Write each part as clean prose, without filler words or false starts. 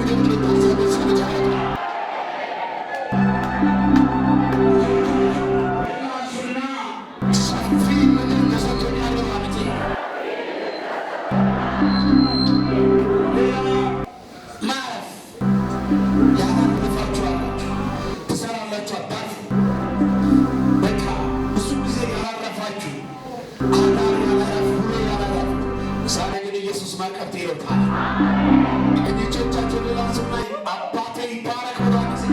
ግን ጌታ እግዚአብሔር ሰምቼ አላውቅም። ራሱና ሰፊ ምድር ተሰጥቶኛል በማለቴ ሌላ ማረፍ ያላረፋችሁ አላችሁ፣ ትሰራላችሁ፣ አታርፉ። በቃ ብዙ ጊዜ ያላረፋችሁ፣ አዳር ያላረፍ፣ ውሎ ያላረፍ፣ ዛሬ ግን ኢየሱስ ማዕቀብ ይሎታል። ቀኝ እጆቻችሁን ሌላ ስናይ አባቴ ይባረክ ብሏል። ጊዜ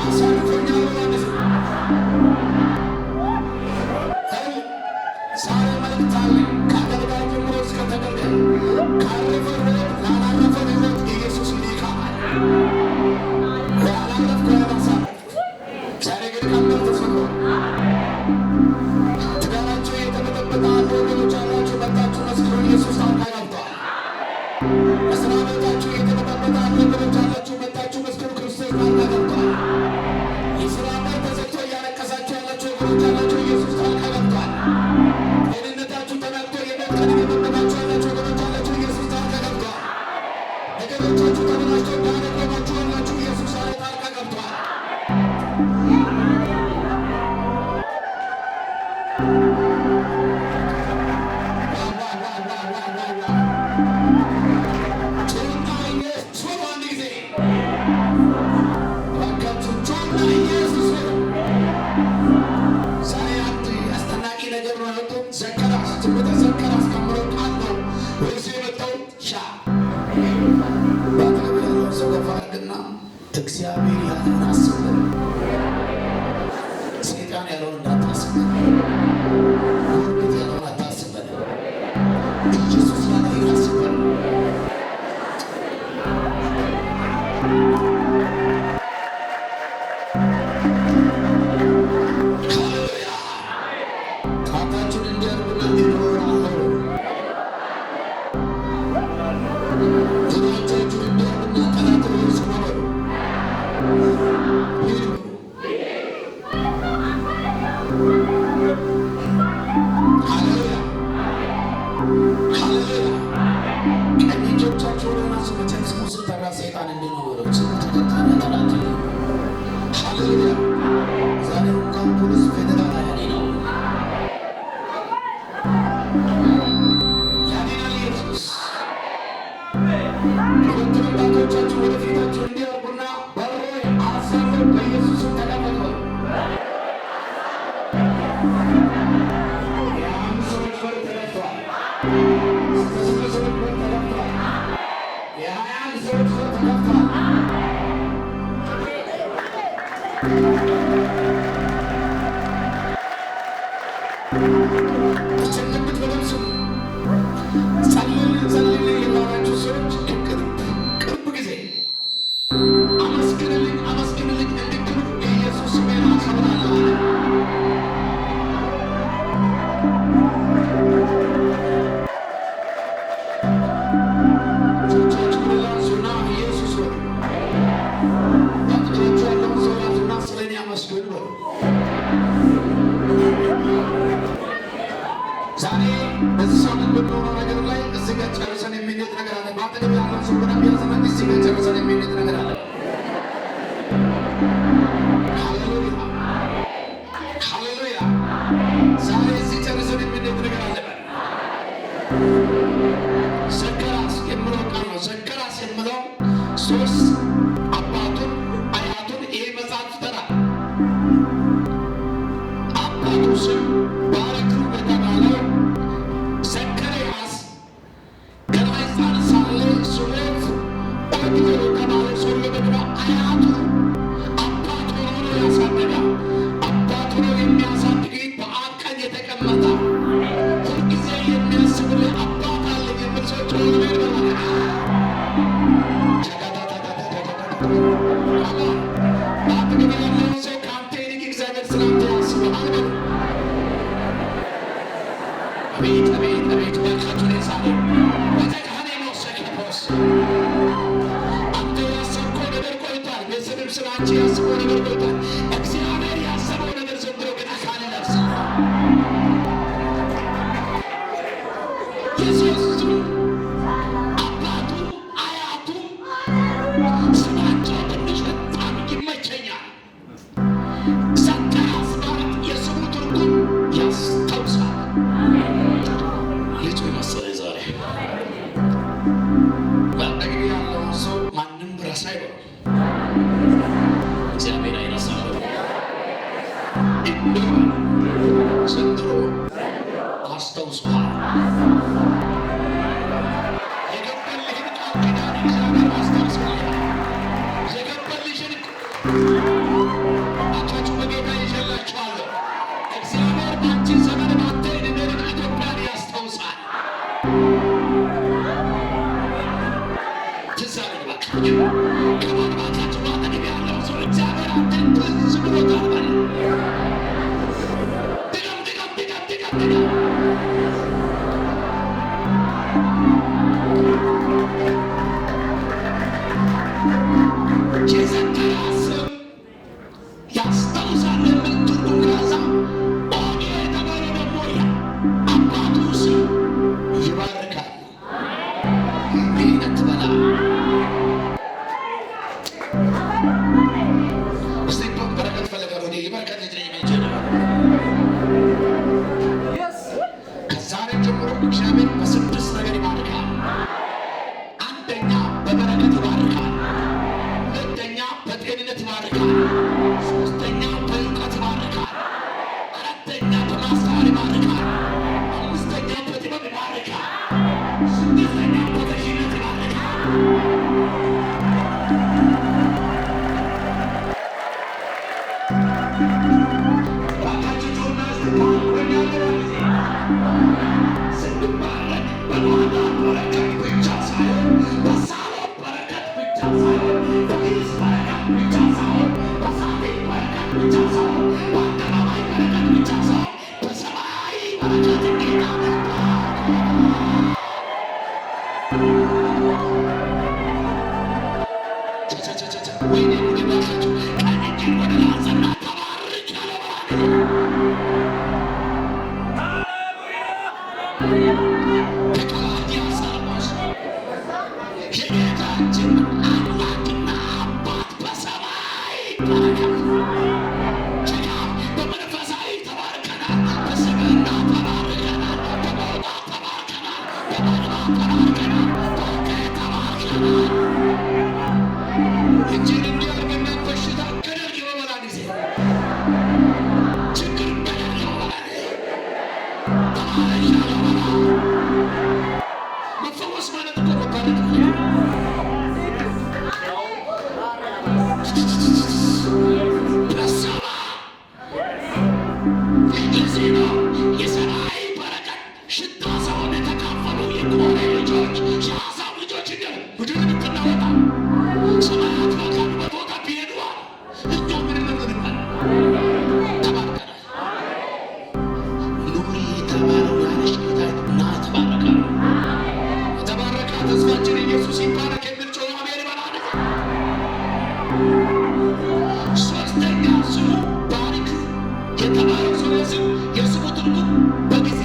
አሳርፎኛል ብሏል። ጊዜ ዛሬ መልእክት አለኝ። ከአገልጋይ ጀምሮ እስከ ተገልጋይ ካረፈ ሕይወት ላላረፈ ሕይወት ኢየሱስ ይልካል። ያላረፍኩ ያላሳረፍኩ፣ ዛሬ ግን ቀንበር ተሰብሯል። ትዳራቸው የተበጠበጠ አለ ወገኖች አላችሁ፣ መጣችሁ መስክሩ። ኢየሱስ ጣልቃ ገብቷል። መስሪያ ቤታችሁ የተበጠበጠ አለ ወገኖች አላችሁ፣ መጣችሁ መስክሩ። ክርስቶስ ጣልቃ ገብቷል። የስራ በር ተዘግቶ እያለቀሳችሁ ያላችሁ ወገኖች አላችሁ፣ ኢየሱስ ጣልቃ ገብቷል። ጤንነታችሁ ተናግቶ የሞት ቀን እየጠበቃችሁ ያላችሁ ወገኖች አላችሁ፣ ኢየሱስ ጣልቃ ገብቷል። ነገሮቻችሁ ተበላሽተው ዳር ቆማችሁ ያላችሁ፣ ኢየሱስ ዛሬ ጣልቃ ገብቷል። ዋ ዋ ዋ ዋ ዋ ዋ! ጩና ኢየሱስ በሉ አንድ ጊዜ እባካችሁ፣ ጩና ኢየሱስ በሉ። ዛሬ አንድ አስደናቂ ነገር ነው ያወጡት። ዘካርያስ፣ ትንቢተ ዘካርያስ ከምለው ቃል ነው ወደዚህ የመጣው። ሻ በአጠገብ ያለውን ሰው ገፋ አድርግና እግዚአብሔር ያለውን አስብ፣ ሰይጣን ያለውን እንዳታስብ፣ ጎረቤት ያለውን አታስብ፣ ኢየሱስ ያለውን አስብ። ሃሌሉያ! ጣታችሁን እንዲያርጉና እኖራለሁ። ጣታችሁን እንዲያርጉና ጠላት ሆይ ስማ በሉ። ሂድ በሉ። ሃሌሉያ፣ ሃሌሉያ! ቀኝ እጆቻችሁን አንሱ። መቼም ስሙ ስጠራ ሰይጣን እንዲህ ነው በለው። ስሙ ተከታነ ጠላት። ሃሌሉያ! ዛሬ እንኳን ፖሊስ ፌዴራል አያድነው፣ ያድናል ኢየሱስ። ሁለቱንም ጣቶቻችሁ ወደፊታችሁ እንዲያርጉና በሮይ አሰሩ በኢየሱስ ስም ተከፈቱ በሉ። የ5 ሰዎች በር ተከፍተዋል። 68 ሰዎች በር ተከፍተዋል። የ21 ሰዎች በር ተከፍተዋል። ይችን ትንቢት በደምብ ስሙ። ጸልይልን ጸልይልን የማላችሁ ሰዎች ቅርብ ጊዜ አመስግንልኝ አመስግንልኝ እንድትሉ ኢየሱስ ስሜን አከብራለሁ አለ። እጆቻችሁን ላንሱና ኢየሱስ በሉ። አጠገባችሁ ያለውን ሰው ያዙና ስለ እኔ አመስግን በሉ። ዛሬ በዚህ ሳምንት በሚሆነው ነገር ላይ እዚህ ጋር ጨርሰን የሚሄድ ነገር አለ። በአጠገብ ያለውን ሰው በደንብ ያዝና እዚህ ጋር ጨርሰን የሚሄድ ነገር አለ። ሃሌሉያ፣ ሃሌሉያ! ዛሬ እዚህ ጨርሰን የሚሄድ ነገር አለ። ዘካርያስ የምለው ቃል ነው። ዘካርያስ የምለው ሶስት አባቱን አያቱን ይሄ መጽሐፍ ተራ አባቱ ስም ባረኩ በተባለው ዘካርያስ ገና ሕፃን ሳለ ሲሞት ኦድዮ የተባለው ሰውዬ ደግሞ አያቱ አባት ሆኖ ነው ያሳደገው። አባት ሆኖ የሚያሳድግ በአብ ቀኝ የተቀመጠ ሁልጊዜ የሚያስብልህ አባት አለኝ የሚል ሰው ጮሆ ይበላል። በአጠገብ ያለውን ሰው ከአንተ ይልቅ እግዚአብሔር ስላንተ ያስብሃል በለው። አቤት አቤት አቤት! ባካችሁ ዛሬ በተካኔ መውሰድ አንተ ያሰብከው ነገር ቆይቷል። ቤተሰብም ስለ አንቺ ያስበው ነገር ቆይቷል። እግዚአብሔር ያሰበው ነገር ዘንድሮ ግን አካል ይለብሳል። የሶስቱ አባቱ አያቱ ትዝ አለኝ። እባካችሁ ከማን እባካችሁ በአጠገብ ያለው ሰው እግዚአብሔር አንተን ትዝ ብሎታል በል። ድገም ድገም ድገም ድገም ድገም። የዘካርያስ ስም ያስታውሳል የሚል ትርጉም ከያዘ ኦድዮ የተባለው ደግሞ አባቱ ስም ይባርካል። ይህን አትበላ። እስቲ በረከት ፈልጋለሁ። እኔ የበረከት ልጅ ነኝ። መቼ ነው? ከዛሬ ጀምሮ እግዚአብሔር በስድስት ነገር ይባርካል። አንደኛ በበረከት ይባርካል። ሁለተኛ በጤንነት ይባርካል። ሶስተኛ በእውቀት ይባርካል። አራተኛ በማስተዋል ይባርካል። አምስተኛ በጥበብ ይባርካል። ስድስተኛ በገዥነት ይባርካል። እባካችሁ ጩኹና እስቲ ባርኮኛል በሉ ጊዜ። ስንባረክ በጓዳ በረከት ብቻ ሳይሆን፣ በሳሎን በረከት ብቻ ሳይሆን፣ በኪስ በረከት ብቻ ሳይሆን፣ በሳንቲም በረከት ብቻ ሳይሆን፣ በአደባባይ በረከት ብቻ ሳይሆን፣ በሰማያዊ በረከት ጌታ ቻቻቻቻ ወይኔ ጉዴ! እባካችሁ ቀኝ እጄን ወደ ላይ አንሳና ተባርኬያለሁ በል። ከቀላትያ ሳልሞስ የጌታችን አምላክና አባት በሰማይ በረከት ጭቃ በመንፈሳዊ ተባርከናል። በስብዕና ተባርከናል። በመውጣት ተባርከናል። በመግባት ተባርከናል። በውጤት ተባርከናል። እጅን እንዲህ አድርግና በሽታ ገደል ግባ በላ ጊዜ፣ ችግር ገደል ግባ በላ ጊዜ፣ ተባርኬያለሁ በላ። መፈወስ ማለት እኮ መባረክ ነው። በሰማይ ለዚህ ነው የሰማይ በረከት ሽታ ሰውን የተካፈሉ የቆሬ ልጆች፣ የአሳብ ልጆች እንዲሁ ምድር ብትናወጣ ሰማያት በካሉበት ቦታ ቢሄዱ አሉ። እኛ ምን እንሆንማል? ተባርከናል። ኑሪ የተባለው ያለሽ ጌታ እና የተባረከ ነው። የተባረከ ተስፋችን ኢየሱስ ይባረክ የሚል ጮኸ አሜን ይበላል። ሶስተኛ ስሙ ባሪክ የተባለው ሰው ስም የስሙ ትርጉም በጊዜ።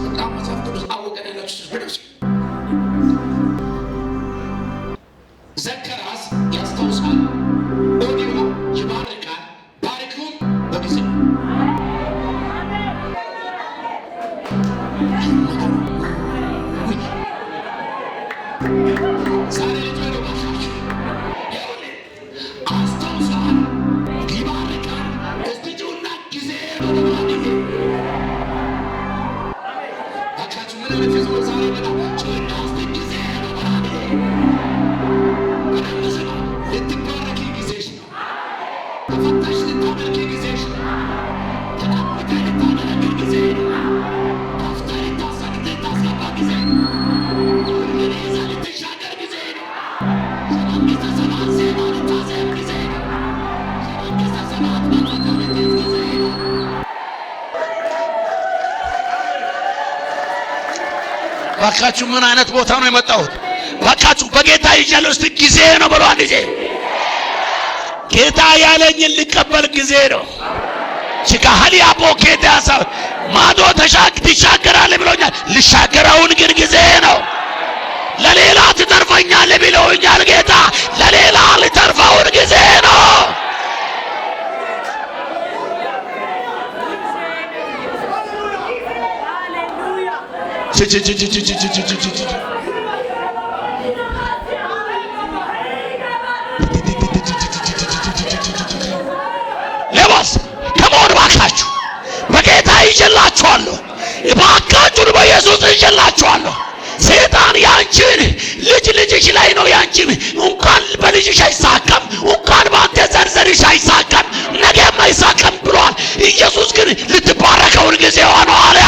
በጣም መጽሐፍ ቅዱስ አወቀን ያላችሁ በደምብ ዘከራስ ያስታውሳል፣ ኦዲዮ ይባርካል፣ ባሪኩም በጊዜ። ውይ፣ ዛሬ ልጅ ነው ባካችሁ። ይኸውልህ አስታውሳል፣ ይባርካል። እስቲ ጩኹና ጊዜ ነው በሉ ጊዜ። ባካችሁ ምን አይነት ህዝብ ነው ዛሬ? በላ ጩኹና እስቲ ጊዜ ነው በላ ጊዜ። በደንብ ስማ። ልትባረኪ ጊዜሽ ነው። ተፈታሽ ልታመልኪ ጊዜሽ ነው። ተቀምጠህ ልታገለግል ጊዜ ነው። ከፍተህ ልታሰግድ ልታስገባ ጊዜ ነው። ሁሉን ይዘህ ልትሻገር ጊዜ ነው። የመንግሥተ ሰማያት ዜማ ልታዜም ጊዜ ነው። የመንግሥተ ሰማያት መክፈቻ ልትይዝ ጊዜ ነው። ባካችሁ ምን አይነት ቦታ ነው የመጣሁት? ባካችሁ በጌታ ይዣለሁ። እስቲ ጊዜ ነው በሉ አንድ ጊዜ። ጌታ ያለኝን ልቀበል ጊዜ ነው። ችካህል ያቦ ጌታ ያሳ ማዶ ተሻግ ትሻገራለህ ብሎኛል። ልሻገረውን ግን ጊዜ ነው። ለሌላ ትተርፈኛለህ ብሎኛል ጌታ። ለሌላ ልተርፈውን ጊዜ ነው። ቺ ቺ ቺ ቺ ቺ ቺ ቺ ቺ ቺ። ሌባስ ከመሆን እባካችሁ በጌታ ይዤላችኋለሁ። እባካችሁን በኢየሱስ ይዤላችኋለሁ። ሰይጣን ያንቺን ልጅ ልጅሽ ላይ ነው፣ ያንቺን እንኳን በልጅሽ አይሳካም፣ እንኳን በአንተ ዘርዘርሽ አይሳካም፣ ነገም አይሳካም ብሏል። ኢየሱስ ግን ልትባረከውን ጊዜ ሆኗል።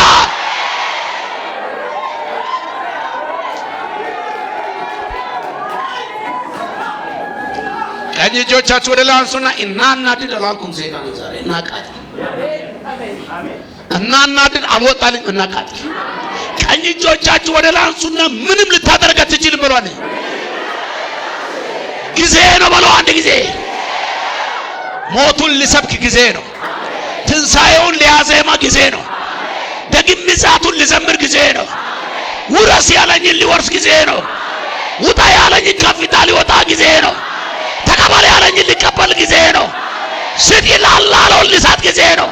ቀኝ እጆቻችሁ ወደ ላይ አንሱና እናናድድ አላልኩም። ሰይጣን ዛሬ እናቃጥል፣ እናናድድ አልወጣልኝ፣ እናቃጥል። ቀኝ እጆቻችሁ ወደ ላይ አንሱና ምንም ልታደርግ አትችልም በሏል። ጊዜ ነው በለው። አንድ ጊዜ ሞቱን ሊሰብክ ጊዜ ነው። ትንሣኤውን ሊያዜማ ጊዜ ነው። ደግም ምጽአቱን ሊዘምር ጊዜ ነው። ውረስ ያለኝን ሊወርስ ጊዜ ነው። ውጣ ያለኝን ከፍታ ሊወጣ ጊዜ ነው። ተቀበል ያለኝን ሊቀበል ጊዜ ነው። ስጥ ላለውን ሊሰጥ ጊዜ ነው።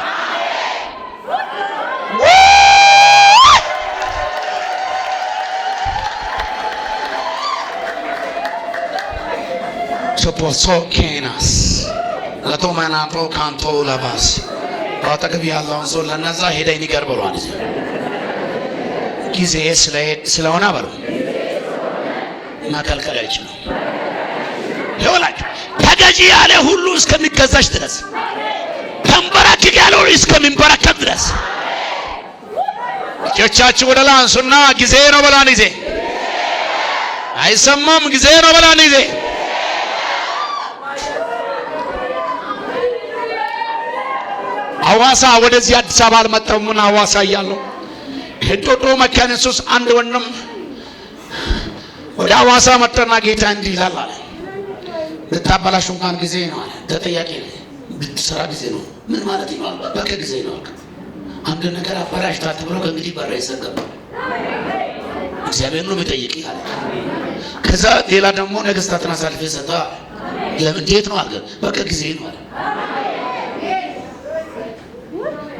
ሶፖሶኬናስ ለቶመናቶ ካንቶ ለባስ በአጠገብ ያለውን ሰው ለነዛ ሄደህ ንገር በሏል። ጊዜ ስለሆነ በሉ መከልከል አይችሉም። ይኸውላችሁ ተገዢ ያለ ሁሉ እስከሚገዛሽ ድረስ፣ ተንበረክክ ያለ ሁሉ እስከሚንበረከክ ድረስ እጆቻችሁ ወደ ላይ አንሱና ጊዜ ነው በሏን። ጊዜ አይሰማም። ጊዜ ነው በሏን። ጊዜ ሐዋሳ ወደዚህ አዲስ አበባ አልመጣሁም። ሐዋሳ እያለሁ እንጦጦ መካነ ኢየሱስ አንድ ወንድም ወደ ሐዋሳ መጣና ጌታ እንዲህ ይላል አለ፣ ልታበላሽ እንኳን ጊዜ ነው አለ። ተጠያቂ ነው፣ ብትሰራ ጊዜ ነው። ምን ማለት ነው? በቃ ጊዜ ነው። አንድ ነገር አበላሽታል ተብሎ ከእንግዲህ በር አይዘጋም። እግዚአብሔር ነው የሚጠይቅ አለ። ከዛ ሌላ ደግሞ ነገስታትን አሳልፌ ሰጠህ። እንዴት ነው አለ። በቃ ጊዜ ነው አለ።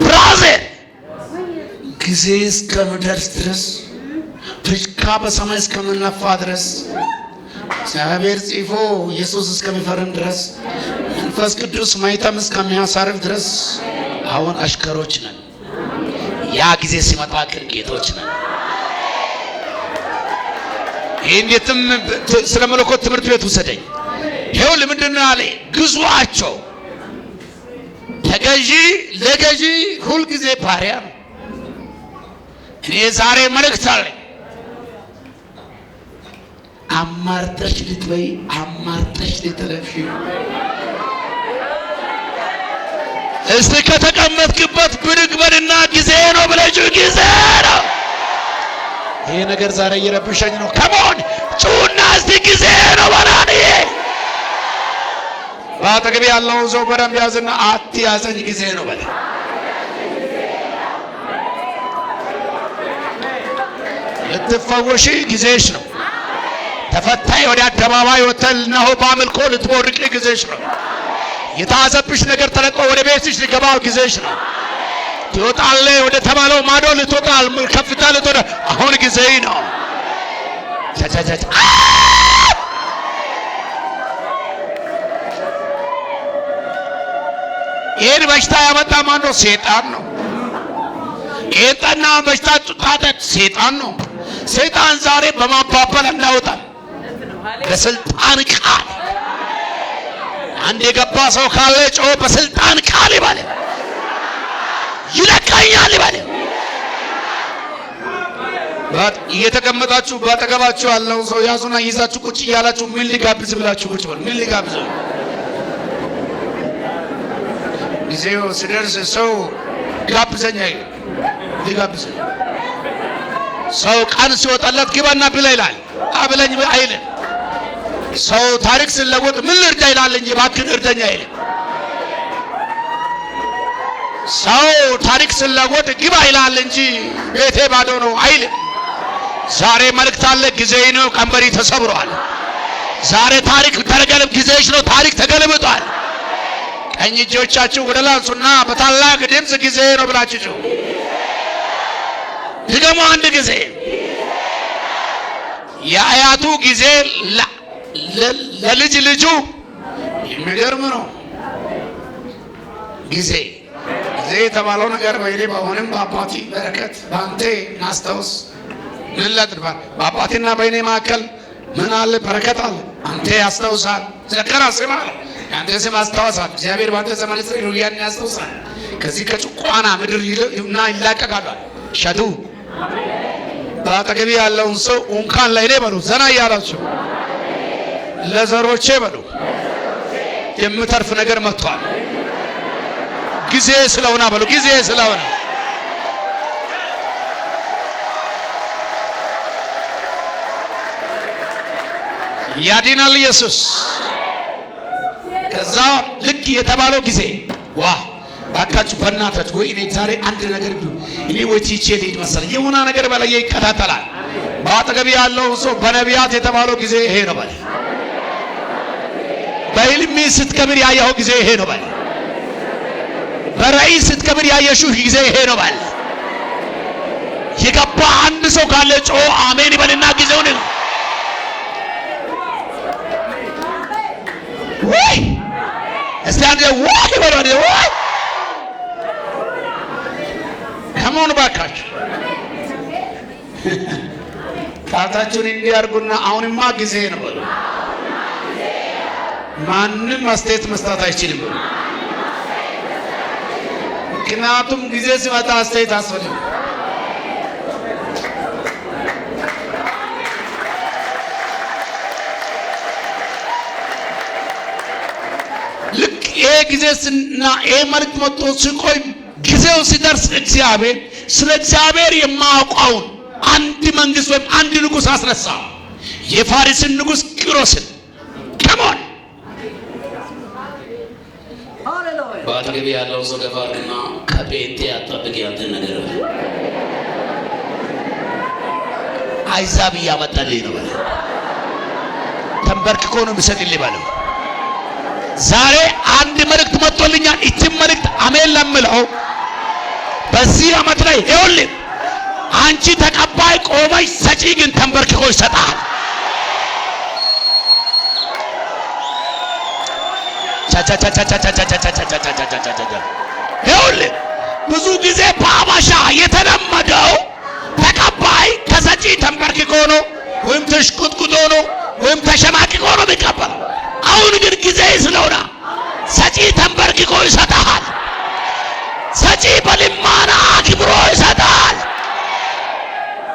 Brother ጊዜ እስከምደርስ ድረስ፣ ፍሽካ በሰማይ እስከምነፋ ድረስ፣ እግዚአብሔር ጽፎ ኢየሱስ እስከሚፈርም ድረስ፣ መንፈስ ቅዱስ ማኅተም እስከሚያሳርፍ ድረስ አሁን አሽከሮች ነን። ያ ጊዜ ሲመጣ ግን ጌቶች ነን። ይህ እንዴትም ስለ መለኮት ትምህርት ቤት ውሰደኝ። ይኸውልህ ምንድን ነው ያለ? ግዙአቸው። ተገዢ ለገዢ ሁልጊዜ ባሪያ ነው። እኔ ዛሬ መልእክት አለኝ። አማርጠሽ ልትበይ፣ አማርጠሽ ልትለብሺ፣ እስቲ ከተቀመጥክበት ብድግ በልና ጊዜ ነው ብለሽ ጊዜ ነው። ይሄ ነገር ዛሬ እየረብሸኝ ነው። Come on ጩና እስቲ ጊዜ ነው በላን። በአጠገብ ያለውን ሰው በደንብ ያዝና አትያዘኝ ጊዜ ነው በለ። ልትፈወሺ ጊዜሽ ነው። ተፈታይ ወደ አደባባይ ወጥተን እነሆ በአምልኮ ልትቦርቂ ጊዜሽ ነው። የታዘብሽ ነገር ተለቆ ወደ ቤትሽ ሊገባ ጊዜሽ ነው። ትወጣለህ ወደ ተባለው ማዶ ልትወጣ ከፍታ ልትወጣ አሁን ጊዜ ነው። ይህን በሽታ ያመጣ ማን ነው? ሴጣን ነው። ይህን ጠና በሽታ ጣጠት ሴጣን ነው። ሰይጣን ዛሬ በማባበል እናወጣል። በስልጣን ቃል አንድ የገባ ሰው ካለ ጮ በስልጣን ቃል ይባል ይለቀኛል ይባል። እየተቀመጣችሁ በአጠገባችሁ ያለው ሰው ያዙና ይዛችሁ ቁጭ እያላችሁ ምን ሊጋብዝ ብላችሁ ቁጭ በሉ። ምን ሊጋብዝ ጊዜው ሲደርስ ሰው ጋብዘኛ ሊጋብዘኝ ሰው ቀን ሲወጣለት ግባና ብላ ይላል። አብለኝ አይልም። ሰው ታሪክ ሲለወጥ ምን ልርዳ ይላል እንጂ እባክህን እርደኛ አይልም። ሰው ታሪክ ሲለወጥ ግባ ይላል እንጂ ቤቴ ባዶ ነው አይልም። ዛሬ መልእክት አለ። ጊዜ ነው። ቀንበሪ ተሰብሯል። ዛሬ ታሪክ ተገለብ ጊዜሽ ነው። ታሪክ ተገልብጧል። ቀኝ እጆቻችሁ ወደ ላይ አንሱና በታላቅ ድምፅ ጊዜ ነው ብላችሁ ጩሁ። ድገሙ አንድ ጊዜ። የአያቱ ጊዜ ለልጅ ልጁ የሚገርም ነው። ጊዜ ጊዜ የተባለው ነገር በእኔ በአሁንም በአባቴ በረከት በአንቴ ናስታውስ ምን ላድርግ በአባቴና በእኔ መካከል ምን አለ? በረከት አለ። አንተ ያስታውሳል። ዘከራ ስም አለ። የአንተ ስም አስታውሳል። እግዚአብሔር በአንተ ዘመን እስራኤላውያንን ያስታውሳል። ከዚህ ከጭቋና ምድር እና ይላቀቃሉ። ሸቱ በአጠገቢ ያለውን ሰው እንኳን ለእኔ በሉ፣ ዘና እያላችሁ ለዘሮቼ በሉ፣ የምተርፍ ነገር መጥቷል። ጊዜ ስለሆነ በሉ፣ ጊዜ ስለሆነ ያድናል ኢየሱስ። ከዛ ልክ የተባለው ጊዜ ዋ ባካችሁ በእናታችሁ ወይ እኔ ዛሬ አንድ ነገር እኔ ወይ ቲቼ ልሂድ መሰለኝ የሆነ ነገር በላይ ይከታተላል። በአጠገብ ያለው ሰው በነቢያት የተባለው ጊዜ ይሄ ነው በል። በህልሜ ስትከብር ያየኸው ጊዜ ይሄ ነው በል። በራእይ ስትከብር ያየሽው ጊዜ ይሄ ነው በል። የገባ አንድ ሰው ካለ ጮ አሜን ይበልና ጊዜውን ወይ እስቲ አንድ ወይ ይበሉ ወይ ከመሆኑ ባካችሁ ጣታችሁን እንዲያርጉና አሁንማ ጊዜ ነው በሉ። ማንም አስተያየት መስጠት አይችልም በሉ። ምክንያቱም ጊዜ ሲመጣ አስተያየት አስፈልግም። ልክ ይሄ ጊዜ ስና ይሄ መልእክት መጥቶ ሲቆይ ጊዜው ሲደርስ እግዚአብሔር ስለ እግዚአብሔር የማያውቀውን አንድ መንግስት ወይም አንድ ንጉስ አስነሳ። የፋሪስን ንጉስ ቂሮስን። ከሞን በአጠገብ ያለው ሰው ገፋ አድርግና ከጴንጤ አትጠብቅ ያንተን ነገር በል። አይዛብ እያመጣልኝ ነው በል። ተንበርክኮ ነው የሚሰጥልኝ በለው። ዛሬ አንድ መልእክት መጥቶልኛል። ይህችን መልእክት አሜን ለምለው በዚህ ዓመት ላይ ይኸውልህ፣ አንቺ ተቀባይ ቆመሽ፣ ሰጪ ግን ተንበርክኮ ይሰጣል። ይኸውልህ ብዙ ጊዜ በአበሻ የተለመደው ተቀባይ ከሰጪ ተንበርክኮ ነው ወይም ተሽቆጥቁጦ ነው ወይም ተሸማቅቆ ነው የሚቀበለው። አሁን ግን ጊዜ ስለሆነ ሰጪ ተንበርክኮ ይሰጣል። ሰጪ በልማና አክብሮ ይሰጣል።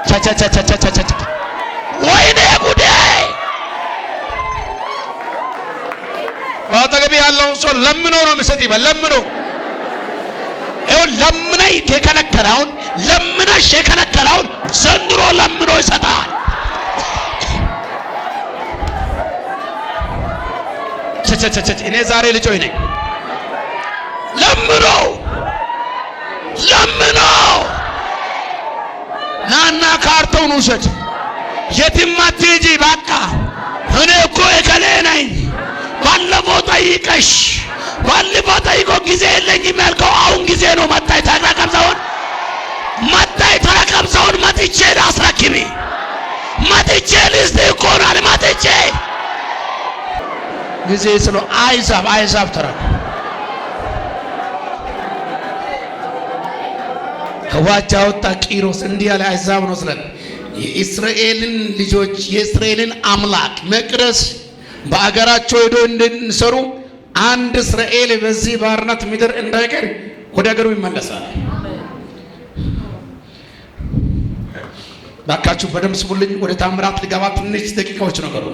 ቻቻቻቻቻቻቻ ወይኔ ጉዴ! በአጠገብ ያለውን ሰው ለምኖ ነው የሚሰጥ ይበል። ለምኖ ይኸው ለምነህ የከለከለውን ለምነሽ የከለከለውን ዘንድሮ ለምኖ ይሰጣል። ቸቸቸቸ እኔ ዛሬ ልጮህ ነኝ። ለምኖ ለምኖ ናና ካርቶን ውሰድ፣ የትም አትሂጂ። በቃ እኔ እኮ እከሌ ነኝ። ባለፈው ጠይቀሽ ባለፈው ጠይቆ ጊዜ የለኝም ያልከው አሁን ጊዜ ነው። መጣይ ተረከብ ሰውን መጣይ ተረከብ ሰውን መጥቼ ላስረክቢ መጥቼ ልስጥ እኮ ነው መጥቼ ጊዜ ስለ አይዛብ አይዛብ ተረከብ ከዋጃ ወጣ ቂሮስ እንዲህ ያለ አይዛብ ነው ስለ የእስራኤልን ልጆች የእስራኤልን አምላክ መቅደስ በአገራቸው ሄዶ እንዲሰሩ አንድ እስራኤል በዚህ ባርነት ምድር እንዳይቀር ወደ አገሩ ይመለሳል። ባካችሁ በደምብ ስሙልኝ። ወደ ታምራት ሊገባ ትንሽ ደቂቃዎች ነው ቀሩ።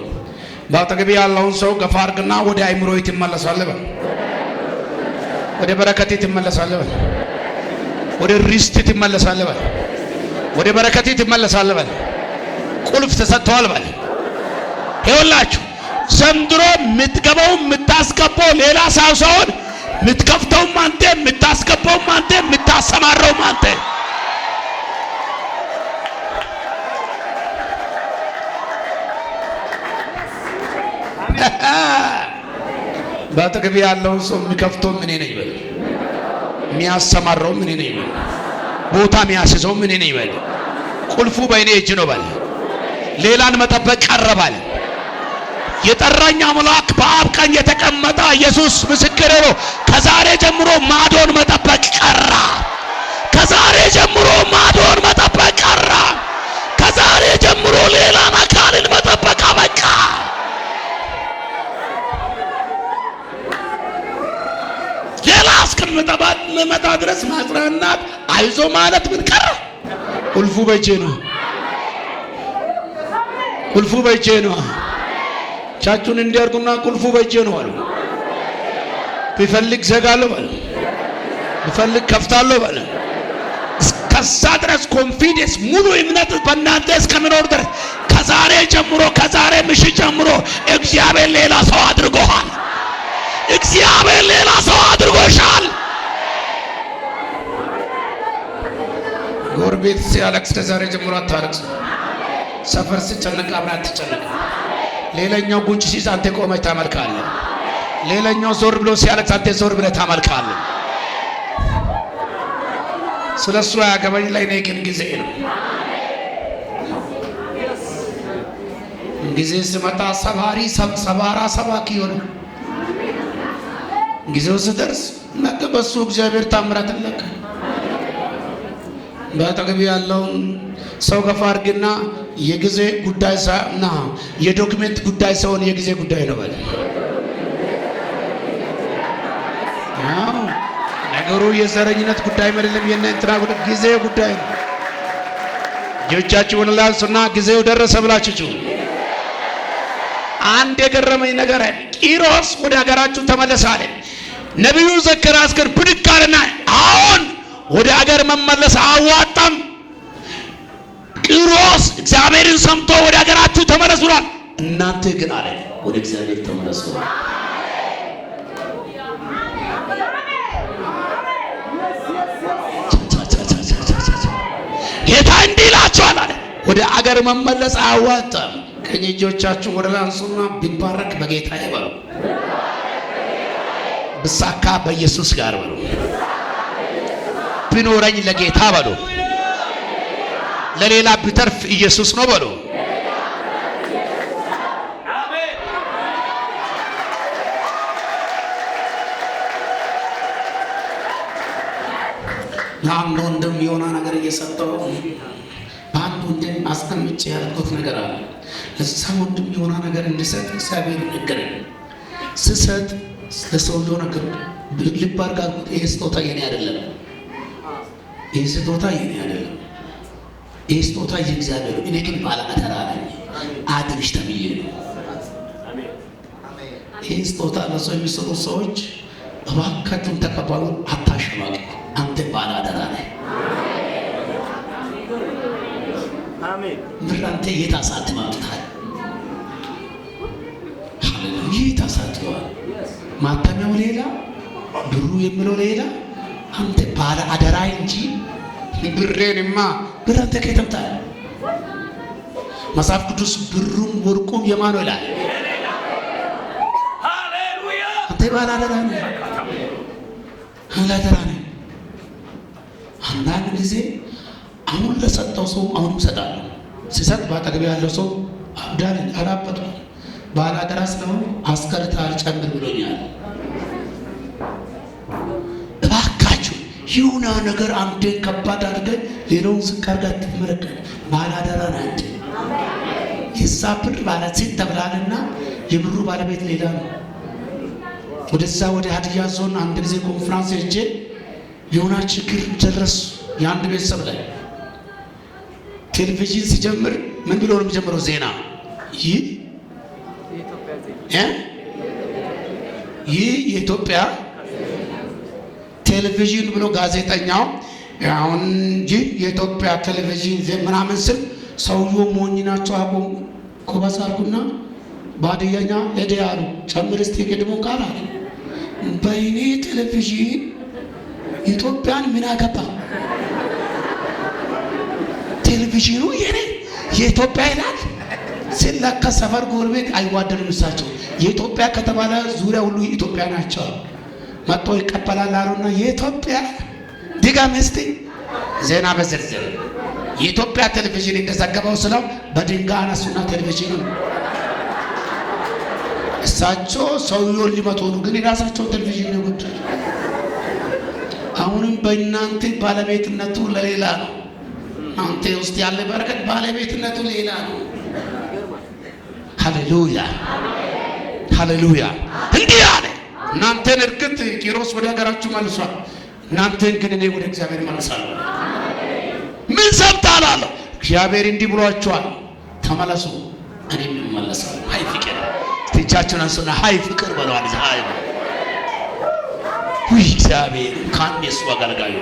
በአጠገቤ ያለውን ሰው ገፋ አድርግና ወደ አይምሮዬ ትመለሳለህ በል። ወደ በረከቴ ትመለሳለህ በል። ወደ ርስት ትመለሳለህ በል። ወደ በረከቴ ትመለሳለህ በል። ቁልፍ ተሰጥተዋል በል። ይኸውላችሁ ዘንድሮ የምትገባው የምታስገባው ሌላ ሰው ሳይሆን የምትከፍተውም አንተ፣ የምታስገባውም አንተ፣ የምታሰማራውም አንተ። በአጠገቤ ያለውን ሰው የሚከፍተውም እኔ ነኝ በል። የሚያሰማራውም እኔ ነኝ በል። ቦታ የሚያስይዘውም እኔ ነኝ በል። ቁልፉ በእኔ እጅ ነው በል። ሌላን መጠበቅ ቀረባል። የጠራኝ አምላክ በአብ ቀኝ የተቀመጠ ኢየሱስ ምስክሬ ነው። ከዛሬ ጀምሮ ማዶን መጠበቅ ቀራ። ከዛሬ ጀምሮ ማዶን መጠበቅ ቀራ። ከዛሬ ጀምሮ ሌላን አካልን መጠበቅ አበቃ። ሌላ እስከምመጣ ድረስ ማጽናናት አይዞ ማለት ምን ቀረ? ቁልፉ በእጄ ነው። ቁልፉ በእጄ ነው። ቻቹን እንዲያርጉና ቁልፉ በእጄ ነው አሉ። ቢፈልግ ዘጋለሁ በለ፣ ቢፈልግ ከፍታለሁ በለ። እስከዛ ድረስ confidence ሙሉ እምነት በእናንተ እስከሚኖር ድረስ ከዛሬ ጀምሮ ከዛሬ ምሽት ጀምሮ እግዚአብሔር ሌላ ሰው አድርጎሃል። እግዚአብሔር ሌላ ሰው አድርጎሻል። ጎረቤት ሲያለቅስ ከዛሬ ጀምሮ አታለቅስ። ሰፈር ሲጨነቅ አብረህ አትጨነቅ። ሌላኛው ጉንጭ ሲይዝ አንተ ቆመህ ታመልካለህ። ሌላኛው ዞር ብሎ ሲያለቅስ አንተ ዞር ብለህ ታመልካለህ። ስለ እሱ አያገባኝ ላይ እኔ ግን ጊዜ ነው። ጊዜ ስመጣ ሰባሪ ሰባራ ሰባኪ ሆነ። ጊዜው ስደርስ ነገ በሱ እግዚአብሔር ታምራት ለከ። በአጠገብ ያለውን ሰው ገፋ አድርግና የጊዜ ጉዳይ ና የ document ጉዳይ ሳይሆን የጊዜ ጉዳይ ነው በለ። አዎ ነገሩ የዘረኝነት ጉዳይ አይደለም፣ የእነ እንትና ጉዳይ ጊዜ ጉዳይ ነው። እጆቻችሁን ላንሱና ጊዜው ደረሰ ብላችሁ አንድ የገረመኝ ነገር አለ። ቂሮስ ወደ ሀገራችሁ ተመለሰ አለ። ነቢዩ ዘካርያስ ግን ብድግ አለና አሁን ወደ ሀገር መመለስ አያዋጣም፣ ቂሮስ እግዚአብሔርን ሰምቶ ወደ ሀገራችሁ ተመለሱ ብሏል። እናንተ ግን አለ ወደ እግዚአብሔር ተመለሱ። ጌታ እንዲህ ይላቸዋል አለ ወደ አገር መመለስ አያዋጣም። ቀኝ እጆቻችሁ ወደ ላይ አንሱና ቢባረክ በጌታ ይበሉ፣ ብሳካ በኢየሱስ ጋር በሉ፣ ቢኖረኝ ለጌታ በሉ፣ ለሌላ ቢተርፍ ኢየሱስ ነው በሉ። ለአንድ ወንድም የሆነ ነገር እየሰጠው በአንድ ወንድም አስቀምጬ ያልኩት ነገር አለ። ለዛ ወንድም የሆነ ነገር እንድሰጥ እግዚአብሔር ነገረኝ። ስሰጥ ለሰውየው ነገር ልብ አድርግ አልኩት። ይሄ ስጦታ የኔ አይደለም፣ ይሄ ስጦታ የኔ አይደለም፣ ይሄ ስጦታ የእግዚአብሔር፣ እኔ ግን ባለ አደራ ነኝ፣ አድርሽ ተብዬ ነው። ይህ ስጦታ ለሰው የሚሰጡ ሰዎች እባካችሁን ተቀበሉ፣ አታሸማቅቁ። አንተ ባለ አደራ ነህ። ብር አንተ የት አሳትመህ አምጥተሃል? ሃሌሉያ የት አሳትመዋል? ማተሚያው ሌላ፣ ብሩ የሚለው ሌላ። አንተ ባለ አደራ እንጂ ብሬንማ ብር አንተ ከየት አምጥተሃል? መጽሐፍ ቅዱስ ብሩም ወርቁም የማን ነው ይላል። አንተ ባለ አደራ ነህ፣ ባለ አደራ ነህ። አንዳንድ ጊዜ አሁን ለሰጠው ሰው አሁንም እሰጣለሁ። ሲሰጥ በአጠገቤ ያለው ሰው አብዳል አላበጥኩም፣ ባለ አደራ ስለሆነ አስቀርተሃል ጨምር ብሎኛል። እባካችሁ ይሁና ነገር አንዴን ከባድ አድርገህ ሌላውን ዝቅ አድርገህ አትመለከት። ባለ አደራ ነህ አንተ። የዛ ብር ባለ ሴት ተብለሃልና የብሩ ባለቤት ሌላ ነው። ወደዛ ወደ ሀዲያ ዞን አንድ ጊዜ ኮንፍራንስ ሄጄ የሆነ ችግር ደረሱ የአንድ ቤተሰብ ላይ ቴሌቪዥን ሲጀምር ምን ብሎ ነው የሚጀምረው? ዜና ይህ ይህ የኢትዮጵያ ቴሌቪዥን ብሎ ጋዜጠኛው አሁን ይህ የኢትዮጵያ ቴሌቪዥን ምናምን ስል ሰውየው ሞኝ ናቸው። አቁም ኮበስ አልኩና በሀዲያኛ ሄደ አሉ። ጨምር እስቲ ቅድሙን ቃል አለ። በእኔ ቴሌቪዥን ኢትዮጵያን ምን አገባ? ቴሌቪዥኑ የኔ የኢትዮጵያ ይላል ሲለካ ሰፈር ጎረቤት አይዋደድም። እሳቸው የኢትዮጵያ ከተባለ ዙሪያ ሁሉ ኢትዮጵያ ናቸው። መጥቶ ይቀበላል አሉና የኢትዮጵያ ድጋም እስቲ ዜና በዝርዝር የኢትዮጵያ ቴሌቪዥን እንደዘገበው ስለው በድንጋይ አነሱና ቴሌቪዥኑ እሳቸው ሰውየውን ሊመቱ ነው፣ ግን የራሳቸውን ቴሌቪዥን ነው የጎዱት። አሁንም በእናንተ ባለቤትነቱ ለሌላ ነው። አንተ ውስጥ ያለ በረከት ባለቤትነቱ ሌላ ነው። ሃሌሉያ ሃሌሉያ። እንዲህ አለ፣ እናንተን እርግጥ ቂሮስ ወደ ሀገራችሁ መልሷል። እናንተን ግን እኔ ወደ እግዚአብሔር እመልሳለሁ። ምን ሰምተሃል አለው። እግዚአብሔር እንዲህ ብሏቸዋል፣ ተመለሱ፣ እኔም እመለሳለሁ። ሀይ ፍቅር! እስቲ እጃችሁን አንሱና ሀይ ፍቅር በለዋል። ሀይ ውይ እግዚአብሔር እንኳን የእሱ አገልጋዩ።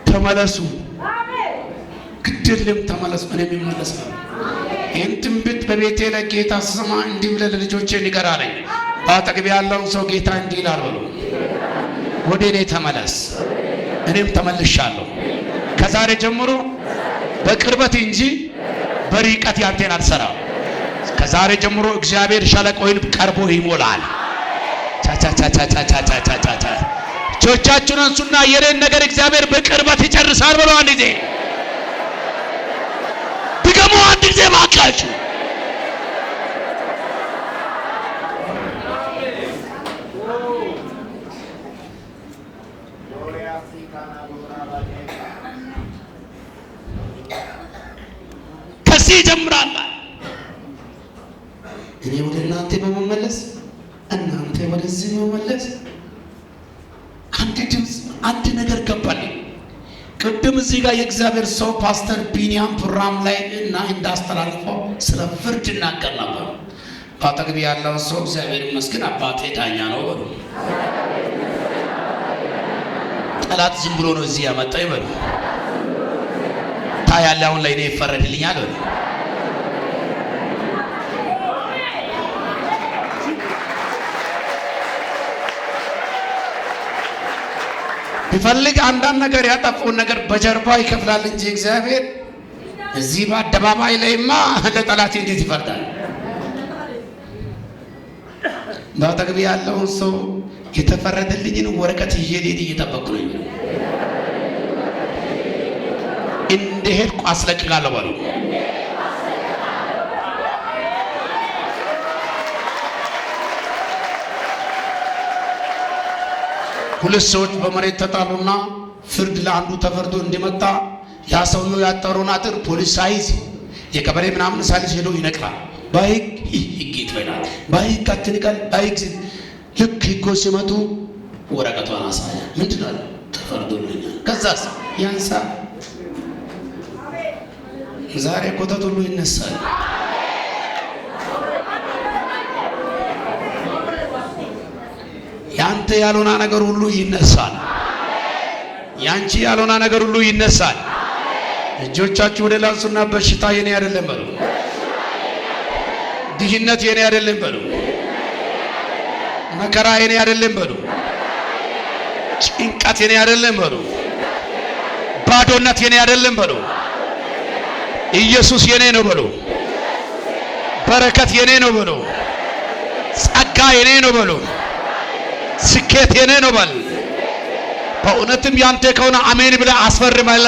ተመለሱ፣ ግድ የለም ተመለሱ፣ እኔም እመለሳለሁ። ይህን ትንቢት በቤቴ ላይ ጌታ ስሰማ እንዲህ ብለህ ለልጆቼ ንገር አለኝ። በአጠገብ ያለውን ሰው ጌታ እንዲህ ይላል በለው፣ ወደ እኔ ተመለስ፣ እኔም ተመልሻለሁ። ከዛሬ ጀምሮ በቅርበት እንጂ በርቀት ያንተን አልሰራም። ከዛሬ ጀምሮ እግዚአብሔር ሸለቆይን ቀርቦ ይሞላል። ቻቻቻቻቻቻቻቻቻ እጆቻችሁን አንሱና የኔን ነገር እግዚአብሔር በቅርበት ይጨርሳል ብሎ አንድ ጊዜ ድገሙ። አንድ ጊዜ ባካችሁ። ከዚህ ይጀምራል። እኔ ወደ እናንተ በመመለስ እናንተ ወደዚህ በመመለስ አንድ ድምፅ አንድ ነገር ገባልኝ። ቅድም እዚህ ጋር የእግዚአብሔር ሰው ፓስተር ቢኒያም ፕሮግራም ላይ እና እንዳስተላልፈው ስለ ፍርድ እናገር ነበር። በአጠገብ ያለው ሰው እግዚአብሔር ይመስገን አባቴ ዳኛ ነው በሉ። ጠላት ዝም ብሎ ነው እዚህ ያመጣው ይበሉ። ታያለህ፣ አሁን ላይ እኔ ይፈረድልኛል በሉ። ቢፈልግ አንዳንድ ነገር ያጠፋውን ነገር በጀርባ ይከፍላል እንጂ እግዚአብሔር እዚህ በአደባባይ ላይማ ለጠላት እንዴት ይፈርዳል? በአጠገብ ያለውን ሰው የተፈረደልኝን ወረቀት ይዤ ልሄድ እየጠበቅኩ ነው። እንደሄድኩ አስለቅቃለሁ በሉ። ሁለት ሰዎች በመሬት ተጣሉና ፍርድ ለአንዱ ተፈርዶ እንዲመጣ ያ ሰውየው ያጠረውን አጥር ፖሊስ ሳይዝ የቀበሌ ምናምን ሳይዝ ሄዶ ይነቅላል። በህግ ህግ ይትበላል። በህግ አትንቀል። በህግ ልክ ህጎች ሲመጡ ወረቀቷን አሳየ። ምንድን ነው? ተፈርዶልኛል። ከዛስ ያንሳ። ዛሬ ኮተት ሁሉ ይነሳል። ያንተ ያልሆነ ነገር ሁሉ ይነሳል። ያንቺ ያልሆነ ነገር ሁሉ ይነሳል። እጆቻችሁ ወደ ላይ አንሱና በሽታ የኔ አይደለም በሉ። ድህነት የኔ አይደለም በሉ። መከራ የኔ አይደለም በሉ። ጭንቀት የኔ አይደለም በሉ። ባዶነት የኔ አይደለም በሉ። ኢየሱስ የኔ ነው በሉ። በረከት የኔ ነው በሉ። ጸጋ የኔ ነው በሉ። ስኬት የኔ ነው በል። በእውነትም ያንተ ከሆነ አሜን ብለህ አስፈርመህ።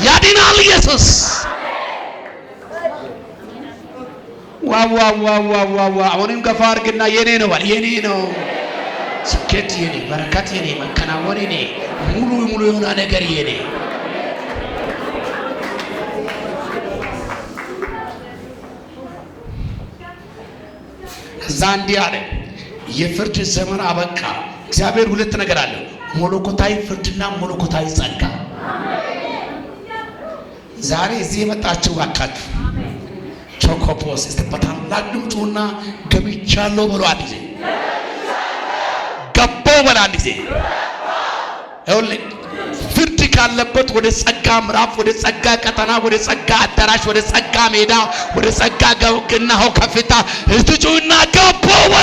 ያድናል ኢየሱስ። ዋዋዋዋዋዋ አሁንም ገፋ አድርግና የኔ ነው በል። የኔ ነው ስኬት፣ የኔ በረከት፣ የኔ መከናወን፣ የኔ ሙሉ ሙሉ የሆነ ነገር የኔ። ከዛ እንዲህ አለ፣ የፍርድ ዘመን አበቃ። እግዚአብሔር ሁለት ነገር አለ፣ መለኮታዊ ፍርድና መለኮታዊ ጸጋ። ዛሬ እዚህ የመጣችሁ ባካችሁ ቾኮፖስ እስቲ በታላቅ ድምፁና ገብቻለሁ በሉ። አንድ ጊዜ ገባው በል። አንድ ጊዜ ይኸውልህ፣ ፍርድ ካለበት ወደ ጸጋ ምዕራፍ፣ ወደ ጸጋ ቀጠና፣ ወደ ጸጋ አዳራሽ፣ ወደ ጸጋ ሜዳ፣ ወደ ጸጋ ገናሆ ከፍታ እትጩና ገባው በል።